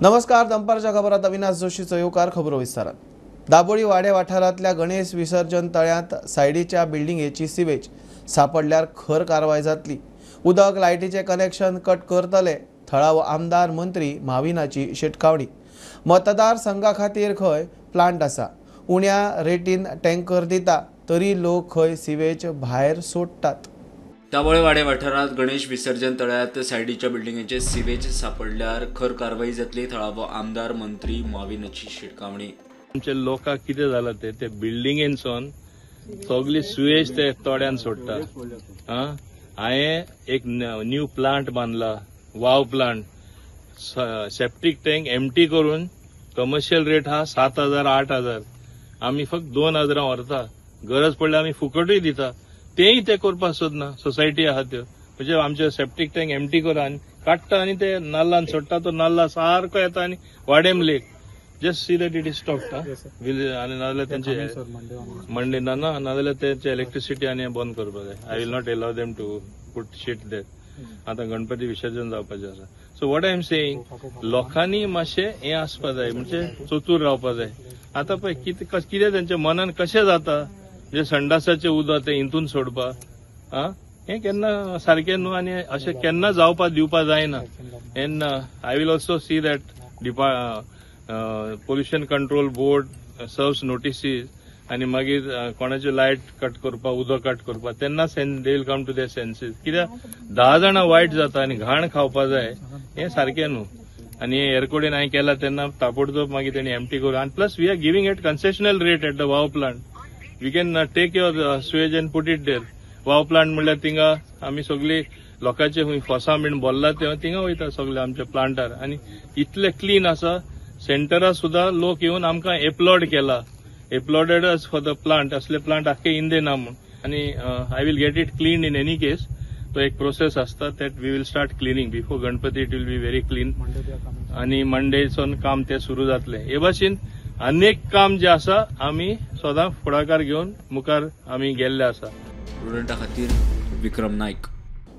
नमस्कार, दनपारच्या खबरात अविनाश जोशीचो येवकार. खबरो विस्तारान. दाबोळी वाडे वाठारांतल्या गणेश विसर्जन तळ्यांत सायडीच्या बिल्डिंगेची सिवेज सापडल्यार खर कारवाय जातली. उदक लायटीचे कनेक्शन कट करतले. थळावो आमदार मंत्री माविनाची शिटकावणी. मतदारसंघा खातीर खंय प्लांट आसा, उण्या रेटीन टँकर दिता तरी लोक खंय सिवेज भायर सोडटात. दाबोळे वाडे वाठारांत गणेश विसर्जन तळ्यांत सायडीच्या बिल्डिंगेचे सिवेज सापडल्यार खर कारवाई जातली. थळावो आमदार मंत्री माविनाची शिटकावणी. आमच्या लोकांक कितें जालां ते बिल्डिंगेनसून सगळी सुवेज ते तोड्यान सोडटा. हांवें एक न्यू प्लांट बांदला, वाव प्लांट, सेप्टीक टँक एमटी करून कमर्शियल रेट हा 7,000 8,000, आमी फक्त 2,000 व्हरता. गरज पडल्यार आमी फुकटूय दिता. तेय ते करपाक सोदना. सोसायटी आहा त्यो, म्हणजे आमचे सेप्टीक टँक एमटी करून आनी काडटा आनी ते नाल्लान सोडटा. तो नाल्ला सारको येता आनी Vadem lake. Just see that it is stopped. आनी नाजाल्यार तेंचे मंडे ना नाजाल्यार तेंचे इलेक्ट्रिसिटी आनी बंद करपाक जाय. I will not allow them to put shit there. आतां गणपती विसर्जन जावपाचें आसा. So what I am saying, लोकांनी मातशें हें आसपा जाय, म्हणजे चतूर रावपा जाय. आतां पळय कितें तेंच्या मनान कशें जाता, म्हणजे संडासाचें उदक तें हितून सोडपा, हें केन्ना सारकें न्हू आनी अशें केन्ना जावपा दिवपा जायना. And I will also see that pollution control board serves notices आनी मागीर कोणाचे लायट कट करपाक, उदक कट करपाक, तेन्ना they will come to their senses. कित्याक 10 जाणां वायट जाता आनी घाण खावपा जाय, हें सारकें न्हू. आनी एअरकोडेन हांवें केला तेन्ना ताबडतोब मागीर तेणी एमटी करून, आनी plus we are giving at concessional rate at the Wao plant. We can take your sewage and put it there. Wao plant म्हणल्यार थिंगा आमी सगळी लोकांचे खंय फोसां बीन भरला तेन्ना थिंगा वयता सगळे आमच्या प्लांटार. आनी इतले क्लीन आसा सेंटरा सुद्दां लोक येवन आमकां एप्लॉड केला, applauded us for the plant. असले प्लांट आख्खे इंदे ना म्हूण. आनी I will get it clean in any case. तो एक प्रोसेस आसता that we will start cleaning before Ganpati. It will be very clean. आनी मंडेसून काम ते सुरू जातलें. हे भाशेन अनेक काम जे आसा आमी सदां फुडाकार घेवन मुखार आमी गेल्ले आसा. प्रुडंटा खातीर विक्रम नायक.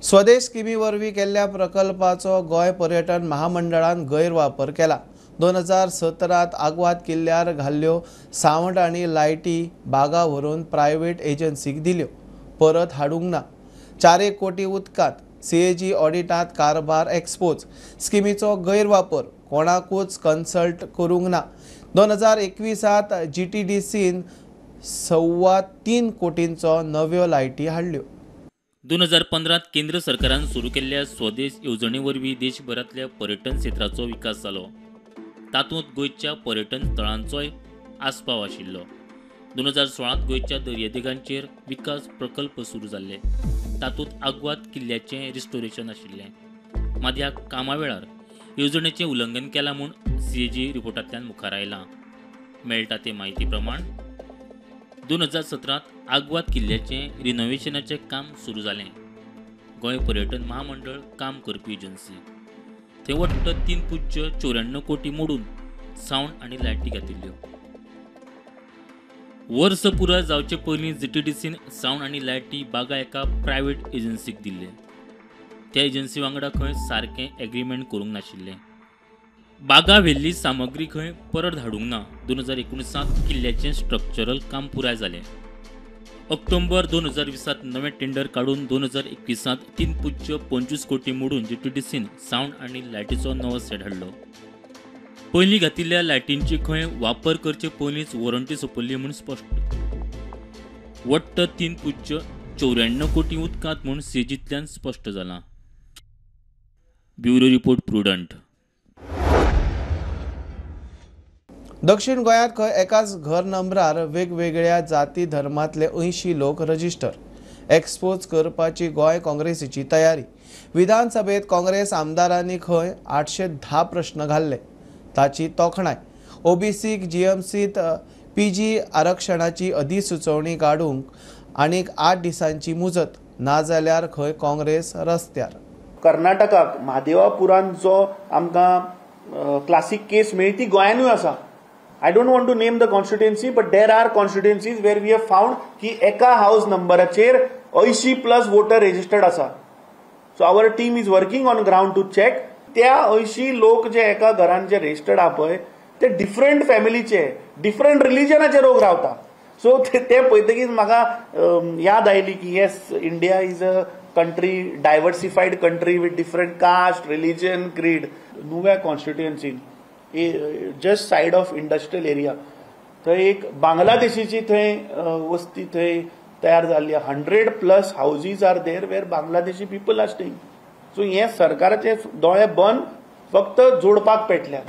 स्वदेश स्किमी वरवीं केल्ल्या प्रकल्पाचो गोंय पर्यटन महामंडळान गैरवापर केला. 2017 आगवाद किल्ल्यार घाल्ल्यो सावंड आनी लायटी बागा व्हरून प्रायव्हेट एजन्सीक दिल्यो, परत हाडूंक ना. 4 कोटी उदकांत. सीएजी ऑडिटांत कारभार एक्सपोज. स्किमीचो गैरवापर, कोणाकूच कन्सल्ट करूंक ना. 2021 जीटीडीसीन 3.25 कोटींचो नव्यो लायटी हाडल्यो. 2015 केंद्र सरकारान सुरू केल्ल्या स्वदेश येवजणे वरवीं देशभरांतल्या पर्यटन क्षेत्राचो विकास जालो. तातूंत गोंयच्या पर्यटन थळांचोय आस्पाव आशिल्लो. 2016 गोंयच्या दर्यादेगांचेर विकास प्रकल्प सुरू जाल्ले. तातूंत आगवाद किल्ल्याचें रिस्टोरेशन आशिल्लें. मात ह्या कामा वेळार येवजणेचें उल्लंघन केलां म्हूण सीएजी रिपोर्टांतल्यान मुखार आयलां. मेळटा ते म्हायती प्रमाण 2017 आगवाद किल्ल्याचें रिनोव्हेशनाचें काम सुरू जालें. गोंय पर्यटन महामंडळ काम करपी एजन्सी. थंय वट्ट 3.94 कोटी मोडून सावंड आनी लायटी घातिल्ल्यो. वर्स पुराय जावचे पयलीं जीटीडीसीन सावंड आनी लायटी बागा एका प्रायव्हेट एजन्सीक दिल्ले. त्या एजन्सी वांगडा खंय सारकें एग्रीमेंट करूंक नाशिल्लें. बागा व्हेल्ली सामग्री खंय परत धाडूंक ना. 2019 किल्ल्याचें स्ट्रक्चरल काम पुराय जालें. ऑक्टोबर 2020 नवें टेंडर काडून 2021 3.25 कोटी मोडून जीटीडीसीन सावंड आनी लायटीचो नवो सेट हाडलो. पयलीं घातिल्ल्या लायटींची खंय वापर करचे पयलींच वॉरंटी सोंपयल्ली म्हूण स्पश्ट. वट्ट 3.94 कोटी उदकांत म्हूण सीएजींतल्यान स्पश्ट जालां. Bureau report, Prudent. दक्षिण गोंयांत खंय एकाच घर नंबरार वेगवेगळ्या जाती धर्मांतले 80 लोक रजिस्टर. एक्सपोज करपाची गोंय काँग्रेसीची तयारी. विधानसभेत काँग्रेस आमदारांनी खंय 810 प्रश्न घाल्ले, ताची तोखणाय. ओबीसीक जीएमसीत पीजी आरक्षणाची अधिसुचोवणी काडूंक आनीक 8 दिसांची मुजत, नाजाल्यार खंय काँग्रेस रस्त्यार. कर्नाटकाक म्हादेवापुरान जो आमकां क्लासीक केस मेळ्ळी ती गोंयानूय आसा. I don't want to name the constituency, but there are constituencies where we have found की एका हाऊस नंबराचेर 80+ वोटर रजिस्टर्ड आसा. So our team is working on ground to check. त्या 80 लोक जे एका घरान जे रजिस्टर्ड आहा पळय ते डिफरंट फॅमिलीचे, डिफरंट रिलिजनाचे लोक रावता. सो ते पळयतकीच म्हाका याद आयली की yes, India is a country, diversified country with different caste, religion, creed. Nuvem कॉन्स्टिट्युएन्सीन just side of industrial area थंय एक बांगलादेशीची थंय वस्ती थंय तयार जाल्ली. 100+ houses are there where Bangladeshi people are staying. So हे सरकाराचे दोळे बंद फक्त जोडपाक पेटल्या.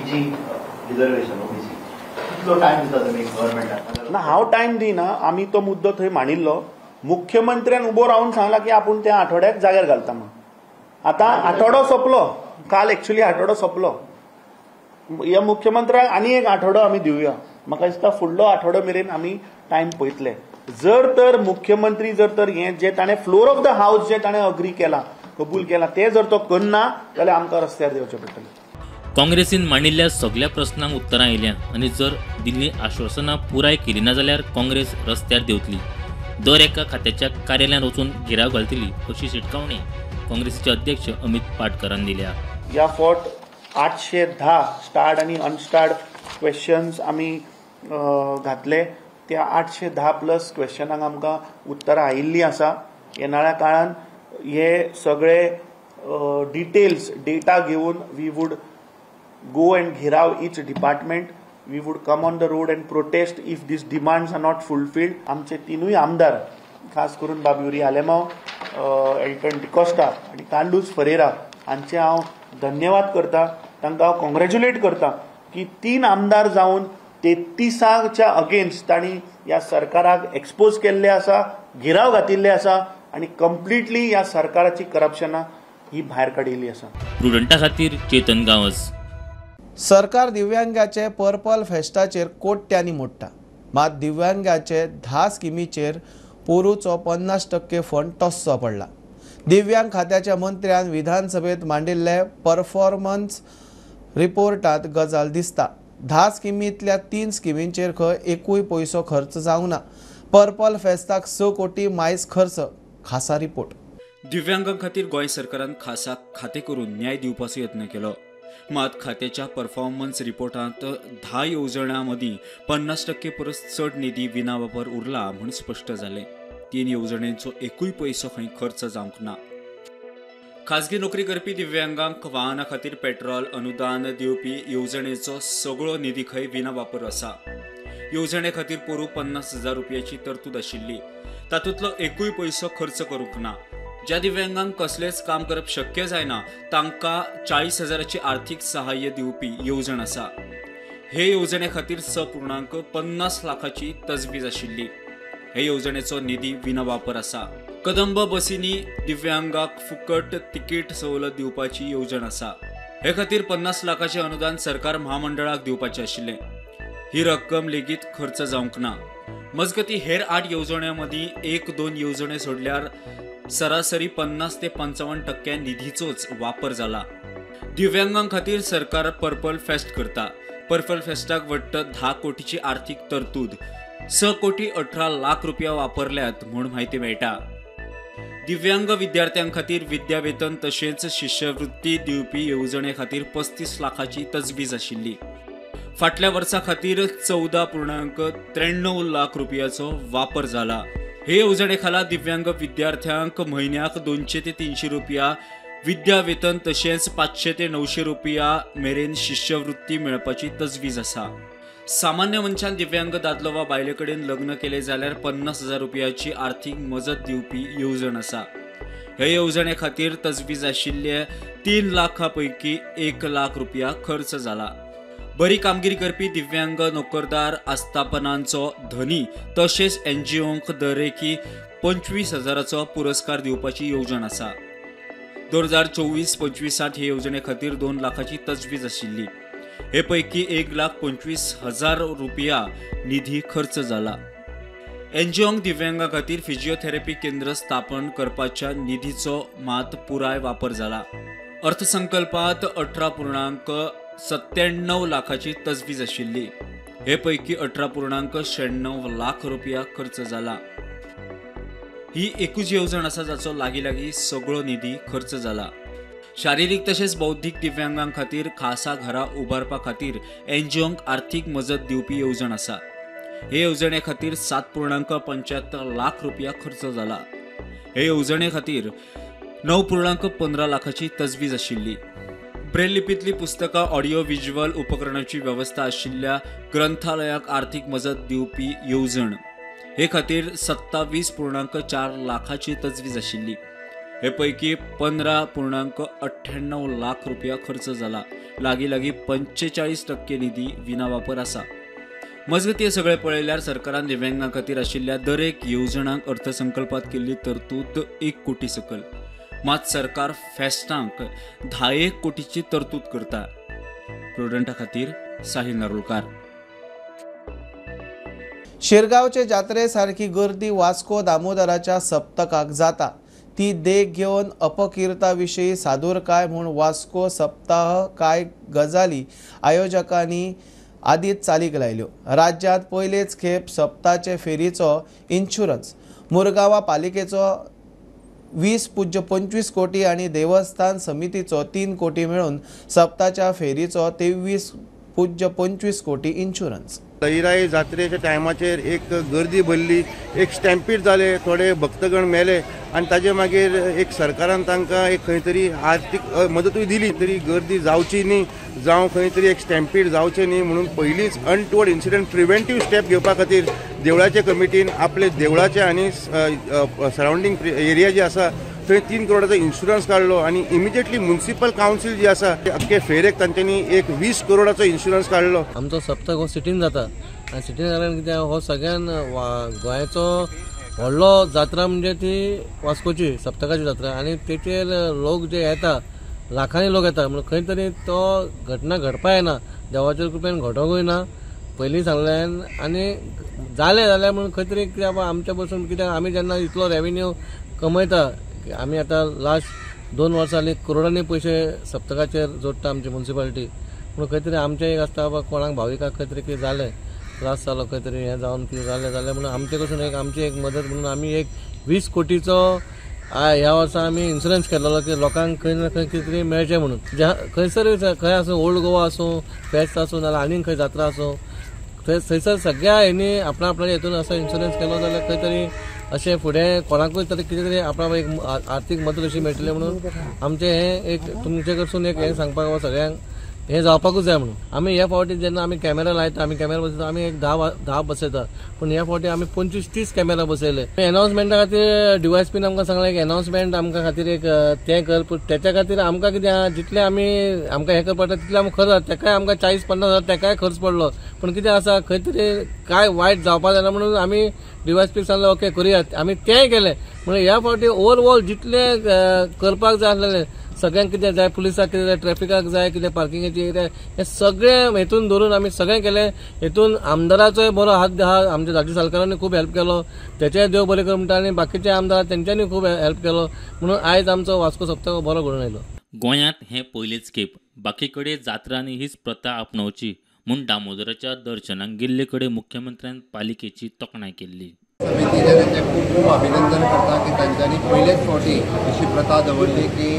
ना, हांव टायम दिना. आमी तो मुद्दो थंय मांडिल्लो. मुख्यमंत्र्यान उबो रावन सांगला की आपूण त्या आठवड्याक जाग्यार घालता म्हणून. आतां आठवडो सोंपलो, काल एक्चुअली आठवडो सोंपलो. ह्या मुख्यमंत्र्याक आनी एक आठवडो आमी दिवया. म्हाका दिसता फुडलो आठवडो मेरेन आमी टायम पळयतले. जर तर मुख्यमंत्री जर तर हें जे ताणें फ्लोर ऑफ the house जे ताणें अग्री केला, कबूल केला, ते जर तो करना जाल्यार आमकां रस्त्यार देंवचें पडटलें. काँग्रेसीन मांडिल्ल्या सगळ्या प्रस्नांक उत्तरां आयल्या आनी जर दिल्लीं आश्वासनां पुराय केली ना जाल्यार काँग्रेस रस्त्यार देंवतली, दर एका खात्याच्या कार्यालयांत वचून घेराव घालतली अशी शिटकावणी काँग्रेसीचे अध्यक्ष अमित पाटकरान दिल्या. ह्या फावट 810 स्टार्ड आनी अनस्टार्ड क्वेश्चन्स आमी घातले. त्या 810+ क्वेश्चनांक आमकां उत्तरां आयिल्लीं आसा. येणाऱ्या काळान हे सगळे डिटेल्स डेटा घेवन we would go and gherao each department. We would come on the road and protest if these demands are not fulfilled. आमचे तिनूय आमदार, खास करून बाब युरी आलेमाव, एल्टन डिकोस्टा आनी कार्लूस फरेरा हांचे हांव धन्यवाद करता. तांकां हांव कॉंग्रेच्युलेट करता की 3 आमदार जावन 33च्या अगेन्स्ट तांणी ह्या सरकाराक एक्सपोज केल्ले आसा, घेराव घातिल्ले आसा आनी कंप्लिटली ह्या सरकाराची करप्शनां ही भायर काडिल्ली आसा. प्रुडंटा खातीर चेतन गांवस. सरकार दिव्यांगाचे पर्पल फेस्टाचेर कोट्यांनी मोडटा, मात दिव्यांगाचे 10 स्किमीचेर पोरूचो 50% फंड टस्सो पडला. दिव्यांग खात्याच्या मंत्र्यान विधानसभेत मांडिल्ले परफॉर्मन्स रिपोर्टात गजाल दिसता. 10 स्किमींतल्या 3 स्किमींचेर खंय एकूय पयसो खर्च जावंक ना. पर्पल फेस्ताक 6 कोटी मायज खर्च. खासा रिपोर्ट. दिव्यांगां खातीर गोंय सरकारान खासा खातें करून न्याय दिवपाचो यत्न केलो. मात खात्याच्या परफॉर्मन्स रिपोर्टांत 10 येवजण्यां मदीं 50% परस चड निधी विनावापर उरला म्हूण स्पश्ट जालें. 3 येवजण्यांचो एकूय पयसो खंय खर्च जावंक ना. खाजगी नोकरी करपी दिव्यांगांक वाहना खातीर पेट्रोल अनुदान दिवपी येवजणेचो सगळो निधी खंय विनावापर आसा. येवजणे खातीर पोरूं 50,000 रुपयाची तरतूद आशिल्ली, तातूंतलो एकूय पयसो खर्च करूंक ना. ज्या दिव्यांगांक कसलेंच काम करप शक्य जायना तांकां 40,000ची आर्थीक सहाय्य दिवपी येवजण आसा. हे येवजणे खातीर 6.50 लाखाची तजवीज आशिल्ली. हे येवजणेचो निधी विनावापर आसा. कदंब बसींनी दिव्यांगाक फुकट तिकीट सवलत दिवपाची येवजण आसा. हे खातीर 50 लाखाचें अनुदान सरकार म्हामंडळाक दिवपाचें आशिल्लें. ही रक्कम लेगीत खर्च जावंक ना. मजगतीं हेर 8 येवजण्यां मदीं 1-2 येवजण्यो सोडल्यार सरासरी 50 ते 55% निधीचोच वापर जाला. दिव्यांगां खातीर सरकार पर्पल फेस्ट करता. पर्पल फेस्टाक वट्ट 10 कोटीची आर्थीक तरतूद, 6 कोटी 18 लाख रुपया वापरल्यात म्हूण म्हायती मेळटा. दिव्यांग विद्यार्थ्यां खातीर विद्यावेतन तशेंच शिश्यवृत्ती दिवपी येवजणे खातीर 35 लाखाची तजवीज आशिल्ली. फाटल्या वर्सा खातीर 14.93 लाख रुपयाचो वापर जाला. हे येवजणे खाला दिव्यांग विद्यार्थ्यांक म्हयन्याक 200 ते 300 रुपया विद्यावेतन तशेंच 500 ते 900 रुपया मेरेन शिश्यवृत्ती मेळपाची तजवीज आसा. सामान्य मनशान दिव्यांग दादलो वा बायले कडेन लग्न केलें जाल्यार 50,000 रुपयाची आर्थीक मजत दिवपी येवजण आसा. हे येवजणे खातीर तजवीज आशिल्ले 3 लाखां पैकी 1 लाख रुपया खर्च जाला. बरी कामगिरी करपी दिव्यांग नोकरदार आस्थापनांचो धनी तशेंच एनजीओंक दरेकी 25,000चो पुरस्कार दिवपाची येवजण आसा. 2024-25 हे येवजणे खातीर 2 लाखाची तजवीज आशिल्ली. हे पैकी 1,25,000 रुपया निधी खर्च जाला. एनजीओंक दिव्यांगा खातीर फिजिओथेरपी केंद्र स्थापन करपाच्या निधीचो मात पुराय वापर जाला. अर्थसंकल्पात 18.97 लाखाची तजवीज आशिल्ली. हे पैकी 18.96 लाख रुपया खर्च जाला. ही एकूच येवजण आसा जाचो लागीं लागीं सगळो निधी खर्च जाला. शारिरीक तशेंच बौद्धीक दिव्यांगां खातीर खासा घरां उबारपा खातीर एनजीओंक आर्थीक मजत दिवपी येवजण आसा. हे येवजणे खातीर 7.75 लाख रुपया खर्च जाला. हे येवजणे खातीर 9.15 लाखाची तजवीज आशिल्ली. ब्रेल लिपींतली पुस्तकां, ऑडियो व्हिज्युअल उपकरणाची वेवस्था आशिल्ल्या ग्रंथालयाक आर्थीक मजत दिवपी येवजण हे खातीर 27.4 लाखाची तजवीज आशिल्ली. हे पैकी 15.98 लाख रुपया खर्च जाला. लागीं लागीं 45% निधी विनावापर आसा. मजगतीं सगळें पळयल्यार सरकारान दिव्यांगां खातीर आशिल्ल्या दरेक येवजणांक अर्थसंकल्पात केल्ली तरतूद 1 कोटी सकल, मात सरकार फेस्तांक 10 कोटीची तरतूद करता. प्रुडंटा खातीर साहिल नारुलकार. शिरगांवचे जात्रे सारकी गर्दी वास्को दामोदराच्या सप्तकाक जाता. ती देख घेवन अपकिर्ता विशीं सादूरकाय म्हूण वास्को सप्ताह कांय गजाली आयोजकांनी आदींच चालीक लायल्यो. राज्यांत पयलेच खेप सप्ताचे फेरीचो इन्शुरन्स मुरगांवा पालिकेचो 20.25 कोटी आनी देवस्थान समितीचो 3 कोटी मेळून सप्ताच्या फेरीचो 23.25 कोटी इन्शुरन्स. लईराई जात्रेच्या टायमाचेर एक गर्दी भरली, एक स्टॅम्पीड जाले, थोडे भक्तगण मेले आनी ताजे मागीर एक सरकारान तांकां एक खंय तरी आर्थीक मदतूय दिली, तरी गर्दी जावची न्ही, जावं खंय तरी एक स्टॅम्पीड जावचें न्ही म्हणून पयलींच अनटुवर्ड इन्सिडंट प्रिवेंटीव स्टेप घेवपा खातीर देवळाचे कमिटीन आपले देवळाचे आनी सरावंडींग एरिया जी आसा थंय 3 करोडाचो इन्शुरन्स काडलो आनी इमिजिएटली म्युनिसिपल कावन्सील जी आसा अख्खे फेरेक तांच्यांनी एक 20 करोडाचो इन्शुरन्स काडलो. आमचो सप्तक हो सिटीन जाता आनी सिटीन जाल्यान कितें हो सगळ्यान गोंयाचो व्हडलो जात्रा म्हणजे ती वास्कोची सप्तकाची जात्रा आनी तेचेर लोक जे येता लाखांनी लोक येता, म्हणून खंय तरी तो घटना घडपा येना, देवाच्या कृपेन घडोंकूय ना पयलीं सांगल्यान आनी जालें जाल्यार म्हणून खंय तरी कित्याक आमच्या बसून कित्याक आमी जेन्ना इतलो रेवेन्यू कमयता, आमी आतां लास्ट 2 वर्सांनी करोडांनी पयशे सप्तकाचेर जोडटा आमची म्युनिसिपालिटी, पूण खंय तरी आमचें एक आसता बाबा कोणाक भाविकाक खंय तरी कितें जालें, त्रास जालो खंय तरी हें जावन कितें जालें जाल्यार म्हणून आमचे कडसून एक आमची एक मदत म्हणून आमी एक 20 कोटीचो ह्या वर्सा आमी इन्शुरन्स केल्लो की लोकांक खंय ना खंय कितें तरी मेळचें म्हणून. खंयसर खंय आसूं, ओल्ड गोवा आसूं, फेस्त आसूं, नाल्यार आनीक खंय जात्रा आसूं, थंयसर सगळ्या हेंनी आपणा आपणाच्या हितून असो इन्शुरन्स केलो जाल्यार खंय तरी अशें फुडें कोणाकूय तरी कितें तरी आपणाक एक आर्थीक मदत अशी मेळटली म्हणून आमचें हें एक तुमचे कडसून एक हें सांगपाक सगळ्यांक हें जावपाकूच जाय म्हणून. आमी ह्या फावटी जेन्ना आमी कॅमेरा लायता, आमी कॅमेरा बसयता, आमी एक 10 बसयता, पूण ह्या फावटी आमी 25-30 कॅमेरा बसयले. एनावन्समेंटा खातीर डीवायएसपीन आमकां सांगलें एक एनावन्समेंट आमकां खातीर एक तें कर, पूण तेच्या खातीर आमकां कितें जितलें आमी आमकां हें करपाक पडटा तितलें आमकां खर्च जाता, तेकाय आमकां 40-50 हजार तेकाय खर्च पडलो, पूण कितें आसा खंय तरी कांय वायट जावपा जायना म्हणून आमी डीवायएसपीक सांगलें ओके करुया, आमी तेंय केलें. म्हणून ह्या फावटी ओवरऑल जितलें करपाक जाय आसलें सगळ्यांक कितें जाय, पुलिसाक कितें जाय, ट्रॅफिकाक जाय, कितें पार्किंगाची कितें, हें सगळें हेतून धरून आमी सगळें केलें. हेतून आमदाराचोय बरो हात आहा, आमच्या राजू सालकारांनी खूब हेल्प केलो, तेचेय देव बरें कर म्हणटा, आनी बाकीचे आमदार तेंच्यांनी खूब हेल्प केलो, म्हणून आयज आमचो वास्को सप्तक बरो घडून आयलो. गोंयांत हें पयलेच खेप बाकी कडेन जात्रांनी हीच प्रथा आपणावची म्हूण दामोदराच्या दर्शनाक गेल्ले कडेन मुख्यमंत्र्यान पालिकेची तोखणाय केल्ली. समितीचें तांचें खूब खूब अभिनंदन करता की तांच्यांनी पयलेच फावटी अशी प्रथा दवरली की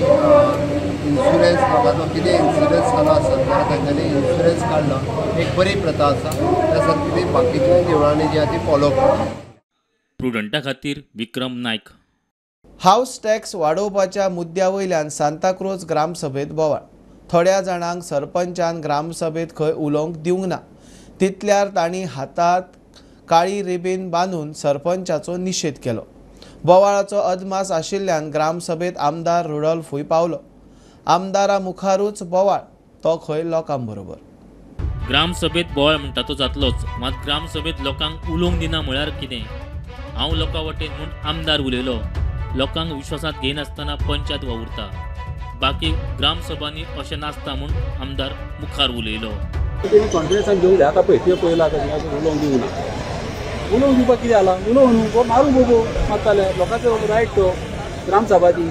इन्शुरन्स लोकांचो कितें इन्शुरन्स जालो आसत जाल्यार तांच्यांनी इन्शुरन्स काडलो, एक बरी प्रथा आसा. त्या सारकी बाकीच्या देवळांनी जी आसा ती फॉलो करची. प्रुडंटा खातीर विक्रम नायक. हावस टॅक्स वाडोवपाच्या मुद्द्या वयल्यान सांताक्रूज ग्रामसभेत बोवाळ. थोड्या जाणांक सरपंचान ग्रामसभेत खंय उलोवंक दिवंक ना, तितल्यार तांणी हातात काळी रिबीन बांदून सरपंचाचो निशेध केलो. बोवाळाचो अदमास आशिल्ल्यान ग्रामसभेत आमदार रुडोल्फूय पावलो. आमदारा मुखारूच बोवाळ, तो खंय लोकां बरोबर. ग्रामसभेत बोवाळ म्हणटा तो जातलोच, मात ग्रामसभेत लोकांक उलोवंक दिना म्हळ्यार कितें? हांव लोकां वटेन म्हूण आमदार उलयलो, लोकांक विश्वासांत घेयनासतना पंचायत वावुरता, बाकी ग्रामसभांनी अशें नासता म्हूण आमदार मुखार उलयलो. तेणी कॉन्फिडन्सान घेवंक जाय. आतां पळय तुवें पळयलां कशें उलोवंक दिवंक ना, उलोवंक दिवपाक कितें जालां, उलोवं न्हू, मारूं बोबो मारताले, लोकांचो रायट तो ग्रामसभाची.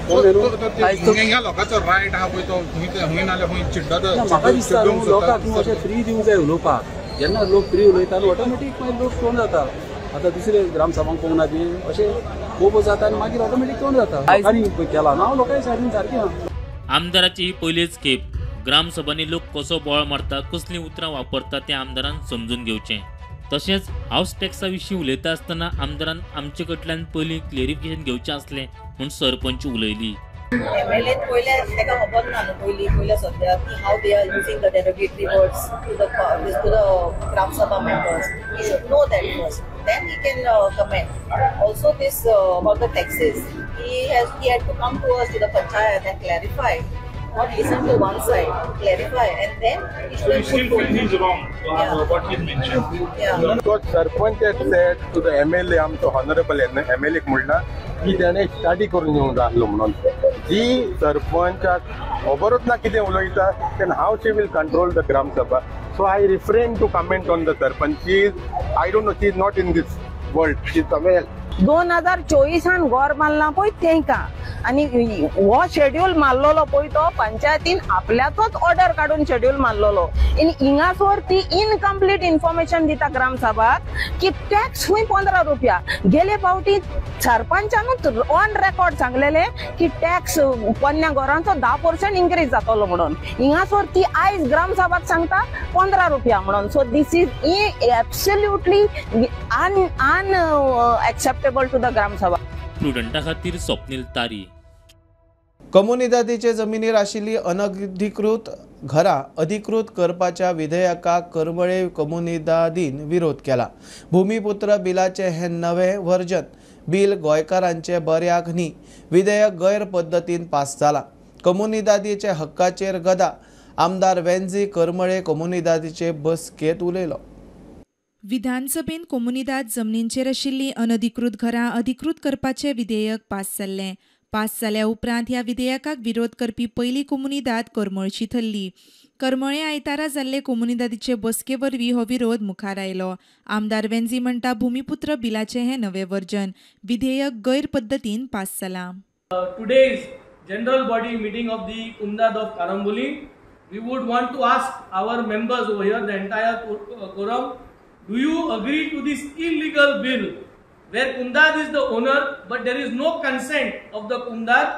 लोकांचो रायट आहा पळय तो खंय नाल्यार खंय चिड्डता. म्हाका दिसता न्हू लोकांक न्हू अशें फ्री दिवंक जाय उलोवपाक, जेन्ना लोक फ्री उलयता न्हू ऑटोमॅटीक मागीर लोक तोंड जाता. आतां दुसरे ग्रामसभांक पळोवंक ना ती अशें बोबो जाता आनी मागीर ऑटोमॅटीक तोंड जाता. लोकांनी केला ना, हांव लोकांच्या सायडीन सारकें आहा. आमदाराची ही पयलीच खेप ग्रामसभांनी लोक कसो बोवाळ मारता, कसलीं उतरां वापरता तें आमदारान समजून घेवचें. तशेंच हावस टॅक्सा विशीं उलयता आसतना आमदारान आमचे कडल्यान पयलीं क्लेरिफिकेशन घेवचें आसलें म्हूण सरपंच उलयली. एमएलए पयले ताका खबर ना न्हू पयलीं पयल्या सद्या की how they are using the derogatory words to the Gram Sabha members. He should know that first, then he can comment. Also this about the taxes, he had to come to us to the panchayat and clarify, not listen to one side, clarify, and then he should have still feel he's wrong what he mentioned. Yeah. Because sarpanch has said to the MLA, आमचो honorable MLA म्हणला की त्याने study करून येवंक जाय आसलो म्हणून. जी सरपंचाक खबरूच ना कितें उलयता, then how she will control the Gram Sabha. So I refrain to comment on the sarpanch. She is, I don't know, she is not in this world, she is somewhere else. 2024 घर बांदला पळय तेंकां आनी हो schedule मारलेलो पळय तो पंचायतीन आपल्याचोच order काडून schedule मारलेलो. आनी हिंगासर ती इनकम्प्लीट इन्फॉर्मेशन दिता ग्रामसभाक की टॅक्स खंय 15 रुपया. गेले फावटी सरपंचानूच ऑन रेकॉर्ड सांगलेले की टॅक्स पोन्न्या घरांचो 10% इन्क्रीज जातलो म्हणून. हिंगासर ती आयज ग्रामसभाक सांगता 15 रुपया म्हणून. So this is absolutely unacceptable to the Gram Sabha. प्रुडंटा खातीर स्वप्नील तारी. कोमुनिदादीचे जमिनीर आशिल्ली अनधिकृत घरां अधिकृत करपाच्या विधेयकाक करमळे कोमुनिदादीन विरोध केला. भूमिपुत्र बिलाचे हे नवे व्हर्जन बिल गोंयकारांचे बऱ्याक न्ही. विधेयक गैर पद्दतीन पास जाला. कोमुनिदादीचे हक्काचेर गदा. आमदार वेन्झी करमळे कोमुनिदादीचे बसकेंत उलयलो. विधानसभेन कोमुनिदाद जमनींचेर आशिल्ली अनधिकृत घरां अधिकृत करपाचें विधेयक पास जाल्लें. पास जाल्या उपरांत ह्या विधेयकाक विरोध करपी पयली कोमुनिदाद करमळची थरली. करमळे आयतारा जाल्ले कोमुनिदादीचे बसके वरवीं हो विरोध मुखार आयलो. आमदार वेन्झी म्हणटा भूमिपुत्र बिलाचें हें नवें वर्जन विधेयक गैर पद्दतीन पास जालां. Today's general body meeting of the Comunidade of Carambolim, we would want to ask our members over here, the entire quorum, do you agree to this illegal bill where Comunidade is the owner but there is no consent of the Comunidade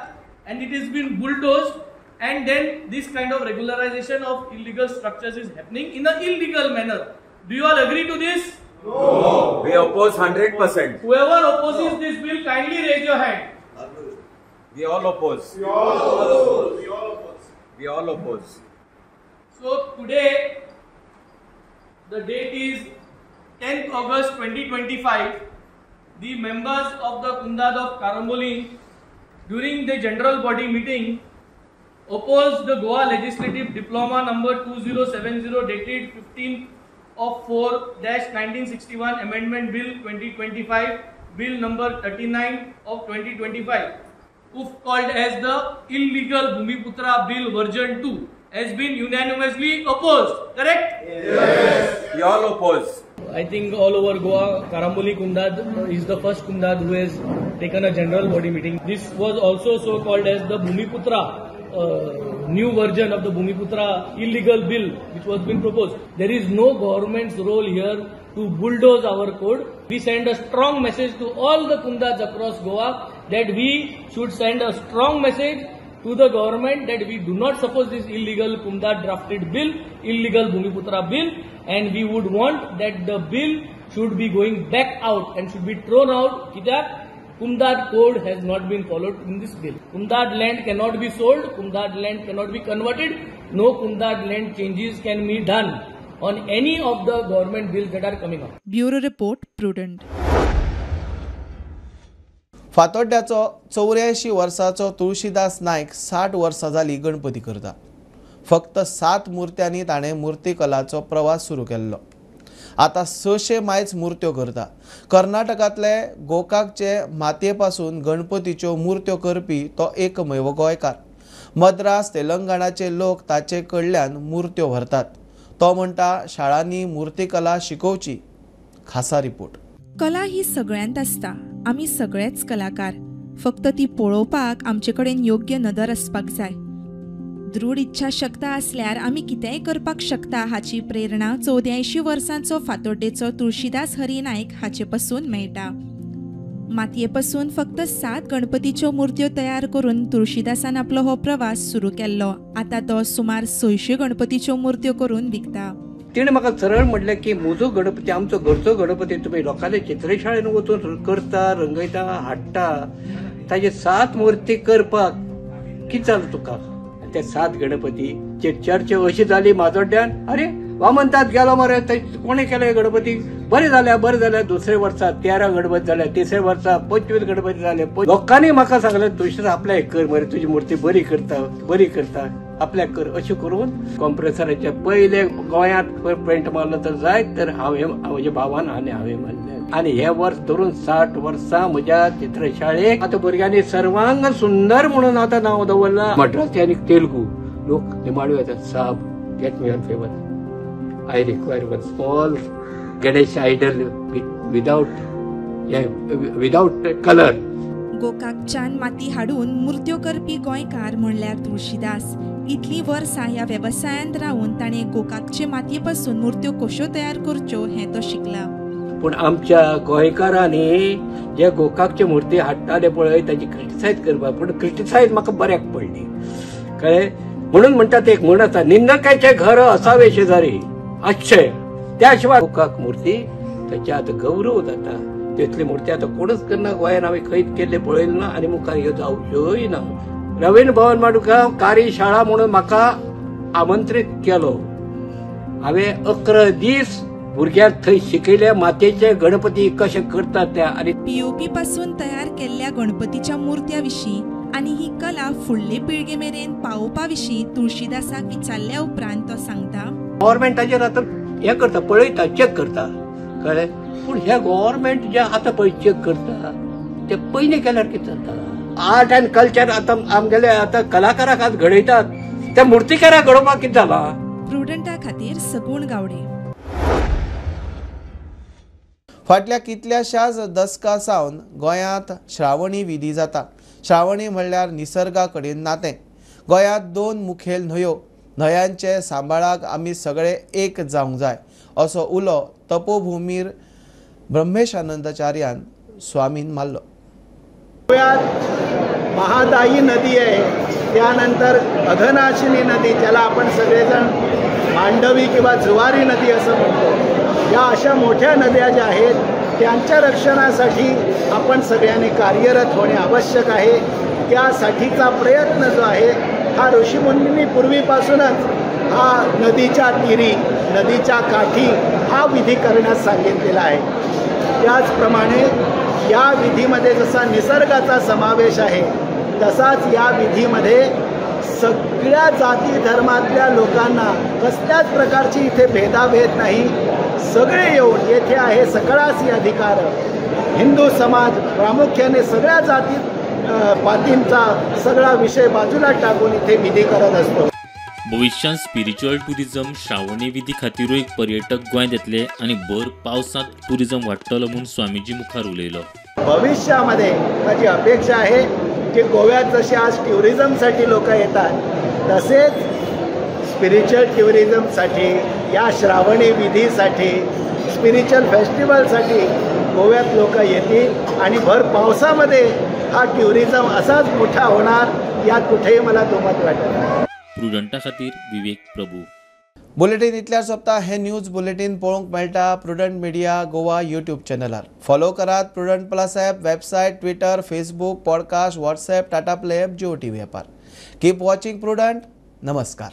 and it has been bulldozed, and then this kind of regularization of illegal structures is happening in an illegal manner? Do you all agree to this? No. We oppose 100%. Whoever opposes this bill, kindly raise your hand. We all oppose. We all oppose. We all oppose. We all oppose. So today, the date is 10th August 2025. The members of the Comunidade of Carambolim during the general body meeting opposed the Goa Legislative Diploma number 2070 dated 15/4-1961 Amendment Bill 2025, Bill number 39 of 2025, called as the illegal Bhumiputra Bill version 2, has been unanimously opposed. Correct? Yes. We all oppose. I think all over Goa, Carambolim Comunidade is the first Comunidade who has taken a general body meeting. This was also so called as the Bhumiputra, new version of the Bhumiputra illegal bill which was been proposed. There is no government's role here to bulldoze our code. We send a strong message to all the Comunidades across Goa that we should send a strong message to the government that we do not support this illegal Comunidade drafted bill, illegal Bhumiputra bill, and we would want that the bill should be going back out and should be thrown out. Kidak Comunidade code has not been followed in this bill. Comunidade land cannot be sold, Comunidade land cannot be converted, no Comunidade land changes can be done on any of the government bills that are coming up. Bureau Report, Prudent. फातोड्ड्याचो 84 वर्साचो तुळशीदास नायक 60 वर्सां जाली गणपती करता. फक्त 7 मूर्त्यांनी ताणें मूर्तिकलाचो प्रवास सुरू केल्लो. आतां 600 मायज मूर्त्यो करता. कर्नाटकांतले गोकाकचे मातये पासून गणपतीच्यो मूर्त्यो करपी तो एकमेव गोंयकार. मद्रास तेलंगणाचे लोक ताचे कडल्यान मूर्त्यो व्हरतात. तो म्हणटा शाळांनी मूर्तिकला शिकोवची. खासा रिपोर्ट. कला ही सगळ्यांत आसता. आमी सगळेच कलाकार. फक्त ती पळोवपाक आमचे कडेन योग्य नदर आसपाक जाय. दृढ इच्छाशक्त आसल्यार आमी कितेंय करपाक शकता हाची प्रेरणा 84 वर्सांचो फातोड्डेचो तुळशीदास हरी नायक हाचे पसून मेळटा. मातये पसून फक्त 7 गणपतीच्यो मूर्त्यो तयार करून तुळशीदासान आपलो हो प्रवास सुरू केल्लो. आतां तो सुमार 600 गणपतीच्यो मूर्त्यो करून विकता. तिणें म्हाका सरळ म्हणलें की म्हजो गणपती, आमचो घरचो गणपती तुमी लोकांले चित्रशाळेन वचून करता, रंगयता, हाडटा, ताजे 7 मूर्ती करपाक कितें जालें तुका? ते 7 गणपती चर्चा अशी जाली माजोड्ड्यान, अरे वामनतात गेलो मरे, कोणें केले गणपती, बरें जाल्या बरें जाल्या. दुसरे वर्सा 13 गणपती जाले, तिसरे वर्सा 25 गणपती जाले. लोकांनी म्हाका सांगलें तुळशीदास आपल्याक कर मरे, तुजी मूर्ती बरी करता, बरी करता, आपल्याक कर. अशें करून कॉम्प्रेसराचे पयले गोंयांत पेंट मारलो तर जायत तर हांवें म्हज्या भावान आनी हांवें मारलें. आनी हे वर्स धरून 60 वर्सां म्हज्या चित्रशाळेक आतां भुरग्यांनी सर्वांग सुंदर म्हणून आतां नांव दवरलां. मद्रासी आनी तेलुगू लोक निमाण्यो येतात, साहब get me one favour, I require one small Ganesh idol without colour. गोकाकच्यान माती हाडून मूर्त्यो करपी गोंयकार म्हणल्यार तुळशीदास. इतलीं वर्सां ह्या वेवसायांत रावन ताणें गोकाकचे मातये पसून मूर्त्यो कश्यो तयार करच्यो हें तो शिकला. पूण आमच्या गोंयकारांनी जे गोकाकची मूर्ती हाडटाले पळय ताची क्रिटिसायज करपाक, पूण क्रिटिसायज म्हाका बऱ्याक पडली, कळ्ळें? म्हणून म्हणटात एक म्हण आसा, निंदकाचे घर असावे शेजारी आसचें. त्या शिवाय गोकाक मूर्ती ताच्या आतां गौरव जाता. तितली मूर्ती आतां कोणूच करना गोंयान, हांवें खंयच केल्ले पळयलें ना आनी मुखार ह्यो जावच्योय ना. रवींद्र भवन माडगांव कारी शाळा म्हणून म्हाका आमंत्रीत केलो. हांवें 11 दीस भुरग्यांक थंय शिकयले मातयेचे गणपती कशे करतात त्या. आनी पीओपी पासून तयार केल्ल्या गणपतीच्या मूर्त्या विशीं आनी ही कला फुडले पिळगे मेरेन पावोवपा विशीं तुळशीदासाक विचारल्या उपरांत तो सांगता, गव्हर्मेंटाचेर आतां हें करता, पळयता, चॅक करता, कळ्ळें? पूण हे गव्हर्मेंट जे आतां पळय चॅक करता ते पयलीं केल्यार कितें जाता? आर्ट अँड कल्चर आतां आमगेले आतां कलाकाराक आज घडयतात, त्या मुर्तीकाराक घडोवपाक कितें जालां? प्रुडंटा खातीर सगुण गावडे. फाटल्या कितल्याशाच दसकां सावन गोंयांत श्रावणी विधी जाता. श्रावणी म्हणल्यार निसर्गा कडेन नातें. गोंयांत 2 मुखेल न्हंयो, न्हंयांचे सांबाळाक आमी सगळे एक जावंक जाय असो उलो तपोभूमीर ब्रह्मेशानंदाचार्यान स्वामीन मारलो. गोव्यात महादायी नदी आहे, त्यानंतर अघनाशिनी नदी ज्याला आपण सगळेजण मांडवी किंवा जुवारी नदी असं म्हणतो, या अशा मोठ्या नद्या ज्या आहेत त्यांच्या रक्षणासाठी आपण सगळ्यांनी कार्यरत होणे आवश्यक आहे. त्यासाठीचा प्रयत्न जो आहे हा ऋषीमुनींनी पूर्वीपासूनच हा नदीच्या तीरी, नदीच्या काठी हा विधी करण्यास सांगितलेला आहे. त्याचप्रमाणे या विधीमध्ये जसा निसर्गाचा समावेश आहे तसाच या विधीमध्ये सगळ्या जाती धर्मातल्या लोकांना कसल्याच प्रकारची इथे भेदाभेद नाही, सगळे येऊन येथे आहे सकळासी अधिकार. हिंदू समाज प्रामुख्याने सगळ्या जाती पातींचा सगळा विषय बाजूला टाकून इथे विधी करत असतो. भविष्यांत स्पिरिच्युअल टुरिझम श्रावणी विधी खातीरूय पर्यटक गोंयांत येतले आनी भर पावसांत टुरिझम वाडटलो म्हूण स्वामीजी मुखार उलयलो. भविष्यामध्ये माझी अपेक्षा आहे की गोव्यात जसे आज टुरिझमसाठी लोक येतात तसेच स्पिरिच्युअल टुरिझमसाठी, या श्रावणी विधीसाठी, स्पिरिच्युअल फेस्टिवलसाठी गोव्यात लोक येतील आणि भर पावसामध्ये हा टुरिझम असाच मोठा होणार यात कुठेही मला दुमत वाटत नाही. प्रुडंटा खातीर विवेक प्रभू. बुलेटीन इतल्यार सोंपता. हे न्यूज बुलेटीन पळोवंक मेळटा प्रुडंट मिडिया गोवा यूट्यूब चॅनलार. फॉलो करात Prudent plus app, website, Twitter, Facebook, podcast, WhatsApp, Tata Play app, Jio TV ॲपार. Keep watching prudent. नमस्कार.